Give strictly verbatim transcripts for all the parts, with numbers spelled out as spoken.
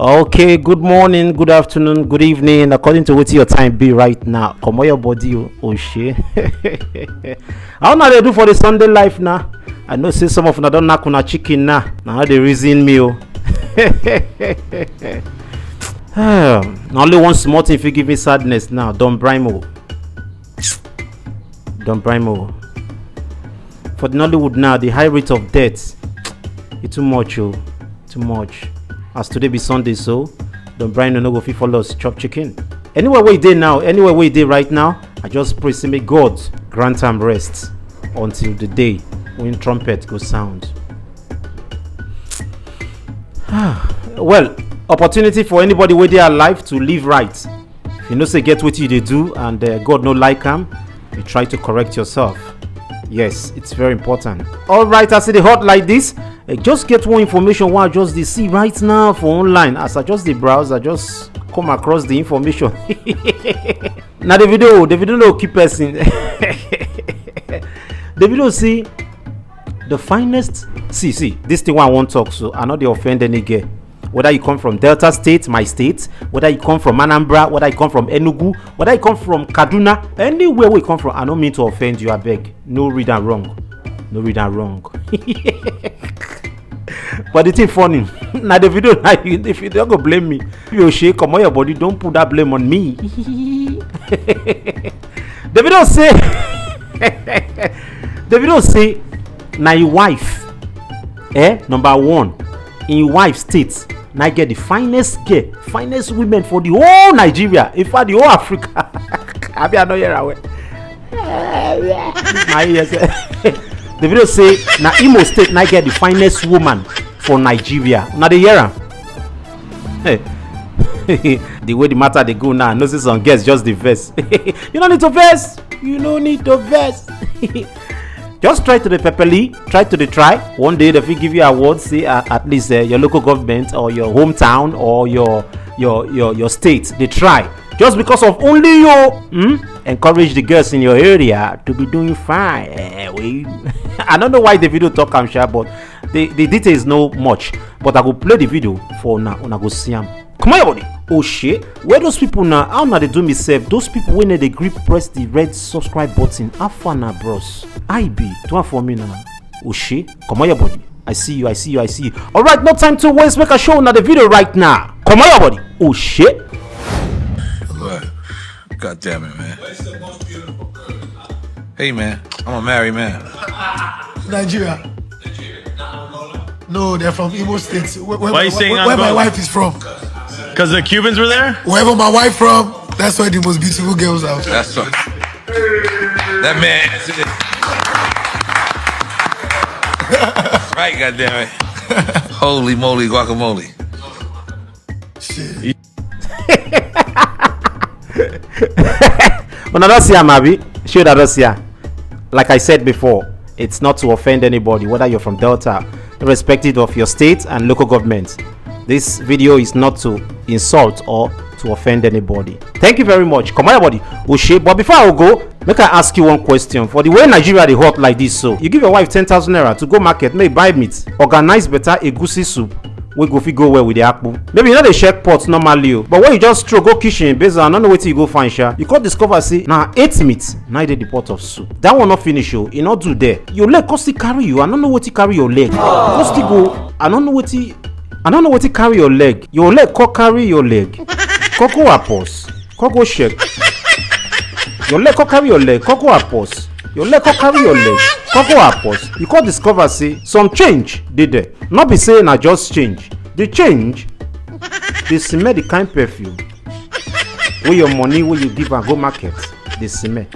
Okay, good morning, good afternoon, good evening, according to what your time be right now. Come on, your body, oh, oh shit. How now they do for the Sunday life now? I know say some of una don knack una chicken now. Now how they reason me, oh. Na only one small thing fit give me sadness now. Don Brimo. Don Brimo. For the Nollywood now, the high rate of death, it too much, oh, too much. As today be Sunday, so Don Brimo no go fit follow us chop chicken. Anywhere where you dey now, anywhere where you dey right now, I just pray say may God grant am rest until the day when trumpet go sound. Well, opportunity for anybody wey dey alive to live right. If you know say get wetin you dey do and uh, God no like am, you try to correct yourself. Yes, it's very important. All right, as e dey hot like this, I just get one information wey I just dey see right now for online. As I just dey browse, I just come across the information. Na Davido, Davido no kill person. Davido say the finest. See, see, this thing wey I wan talk, so I no dey offend any girl. Whether you come from Delta State, my state, whether you come from Anambra, whether you come from Enugu, whether you come from Kaduna, anywhere wey you come from, I no mean to offend you, abeg. No read am wrong. No read am wrong. But the thing funny, na Davido na you, if you don go blame me. You shake, comot your body, don't put that blame on me. Davido say, Davido say, na him wife, eh, number one, him wife state na get the finest girl, finest women for the whole Nigeria, in fact the whole Africa. Abi I no hear am well? Na yes. Davido say na Imo state na get the finest woman for Nigeria. Una dey hear am? Hey. The way the matter dey go now, I know say some girls just dey vex. You no need to vex. You no need to vex. Just try to dey pepperly, try to dey try. One day they fit give you award, say uh, at least uh, your local government or your hometown or your your your your state dey try. Just because of only you, hmm? Encourage the girls in your area to be doing fine. Eh, we, I don't know why the video talk am sha, but the the details no much. But I go play the video for una, una go see am. Come on, your body. Oh shit, where those people now? How now they do me sef? Those people when they grip press the red subscribe button. How far now, bros? I be do am for me now. Oh shit, come on, your body. I see you, I see you, I see you. All right, no time to waste. Make a show now the video right now. Come on, your body. Oh shit. What? God damn it, man. Hey, man. I'm a married man. Nigeria. No, they're from Imo State. Where, where, Why you my, saying where, where my Angola? Wife is from? Because the Cubans were there? Wherever my wife from, that's where the most beautiful girls are. That's what. That man. That's right, goddamn it. Holy moly guacamole. Shit. Una don see am, abi? Shey una don see am? Like I said before, it's not to offend anybody, whether you're from Delta, irrespective of your state and local government. This video is not to insult or to offend anybody. Thank you very much. Come on, everybody. Oshe, but before I go, make I ask you one question. For the way Nigeria dey hot like this, so you give your wife ten thousand naira to go market, make buy meat, organize better egusi soup, wey go fit go well with the akpu. Maybe you no dey check pot normally o, but when you just throw go kitchen, based on I no know wetin you go find sha, you come discover say na eight meat na dey the pot of soup. That one no finish o, e no do there. Your leg come still carry you, I no know wetin carry your leg. Come still go, I no know wetin, I no know wetin carry your leg. Your leg come carry your leg. Come go her purse. Come go check. Your leg come carry your leg. Come go her purse. Your leg come carry your leg. Come go her purse. You come discover say some change dey there. No be say na just change. The change dey smell the kind perfume wey your money wey you give am go market dey smell.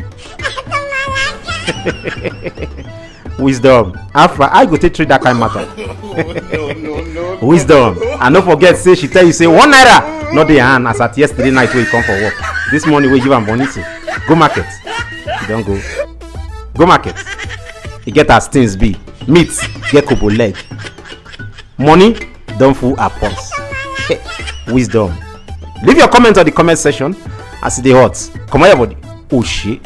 Wisdom, how far I go take treat that kind matter? Wisdom, I no forget say she tell you say one naira no dey hand as at yesterday night wey you come for work. This morning wey you give am money to go market, you don go go market. E get as things be. Meat get kobo leg. Money don full her purse. Wisdom. Leave your comment on the comment section as e dey hot. Comot your body. Oshe.